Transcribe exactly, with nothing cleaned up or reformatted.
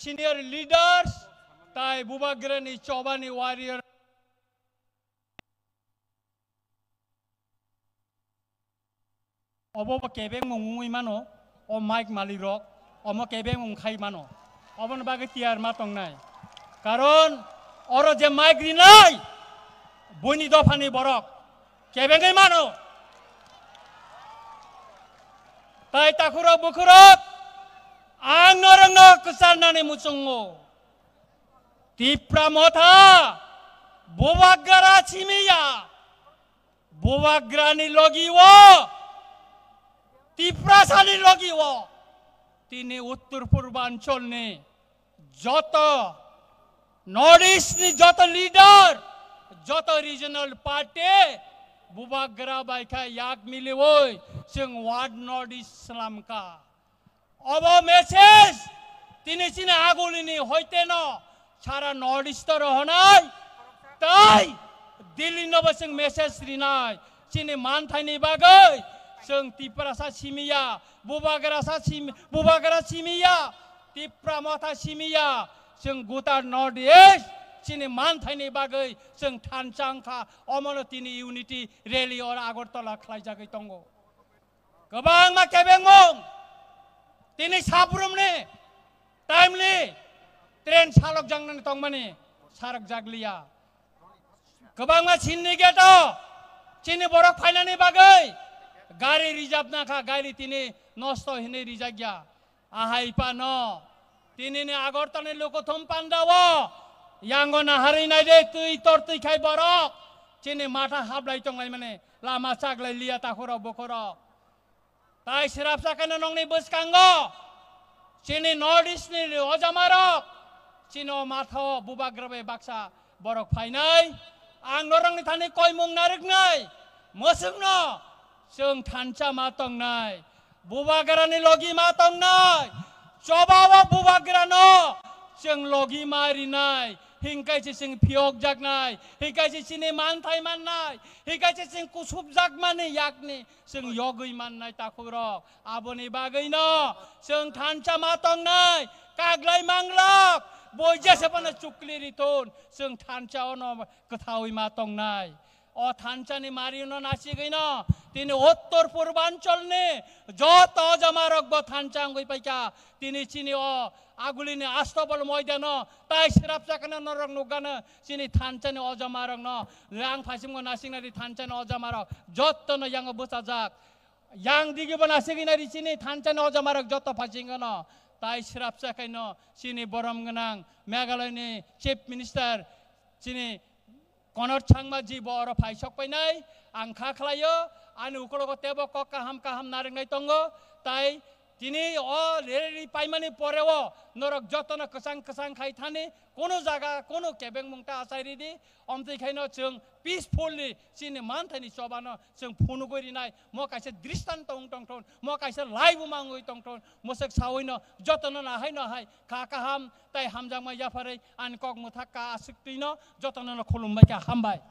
senior leaders, tai Bubagrani chobani warrior. Obo bo kebengmung wngwi mano, o mic malik rok, omo kebengmung khai mano. Oboni bagwi tiyar ma tongnai. Karon oro je mic rinai, buini dophani borok kebengwi mano. Tai takhurok bukhurok, ang norokno kwcharnani muchungo. Tipra Motha, Bubagra simiya, Bubagrani logi o, Tiprasani logi o, tini Uttor Purbancholni joto, North East ni joto leader, joto regional party, Bubagra bai kha yak miliwi, chwng One North East slamkha. Obo message tini chini agulini hoiteno sara North East o rohonai, tai Delhi no bo chwng message rinai. Chini manthaini bagwi chwng Tiprasa simiya, Bubagrasa simi-, Bubagra simiya, Tipra Motha simiya, chwng guta North East chini manthaini bagwi chwng thansa wngkha. Omono tini unity rally oro Agartala khlaijagwi tongo. Kwbangma kebengmung tini sabrumni timely train salokjaknani tongmani, salokjakliya. Kwbangma sinni gate o chini borok phainani bagwi gari reserve nakha, gari tini nosto hinwi rijakya. Ahai phano tinini Agartalani Lukuthum Panda o yango naharwi naide, twi tor twi khai borok chini matha hablai tonglaimani, lama chaglai liya takhurok bukhurok. Tai srapsa khe nongni bwskango chini North East ni ojamarok chini o mathao Bubagra bai baksa borok phainai. Ang norokni thani koimung narwknai, mwswkno chwng thansa ma tongnai, Bubagrani logi ma tongnai, chobao Bubagrano chwng logi ma rinai, hinkhe se chwng phiyokjaknai, hinkhe se chini manthai mannai, hinkhe se chwng kusupjakmani yakni chwng yogwi mannai takhurok. Aboni bagwino chwng thansa ma tongnai, kaglai manglok, boija se phano chukli rithun, chwng thansa ono kwthawi ma tongnai. O thansani marino nasigwino tini Uttor Purbancholni joto ojamarokbo thansa wngwi paikha. Tini chini o agulini Astobol moidano tai srapsa kheno norok nukgano chini thansani ojamarokno. Ang phaisingo nasingnari thansani ojamarok jottono yango bwchajak. Yang digibo nasigwi nari chini thansani ojamarok joto phaisingono. Tai srapsa khaino chini borom gwnang Meghalaya ni Chief Minister chini Konor Sangma ji bo oro phai sok painai, ang kha khlaio, ani ukologo tebo kok kaham kaham narwknai tongo, tai tini o rally paimani poreo norok jotono kwchang kwchang khai thani, kunu jaga, kunu kebengmung ta achai ridi, omtwi khaino chwng peacefully chini manthaini chobano chwng phunugwi rinai, mo kaisa dristanto wng tongthon, mo kaisa laibuma wngwi tongthon, mwswk sawino jotono nahaino hai kha kaham tai hamjakma yapharwi ani kok mwthak ka aswk twino jotono no khulumbai kha, hambai.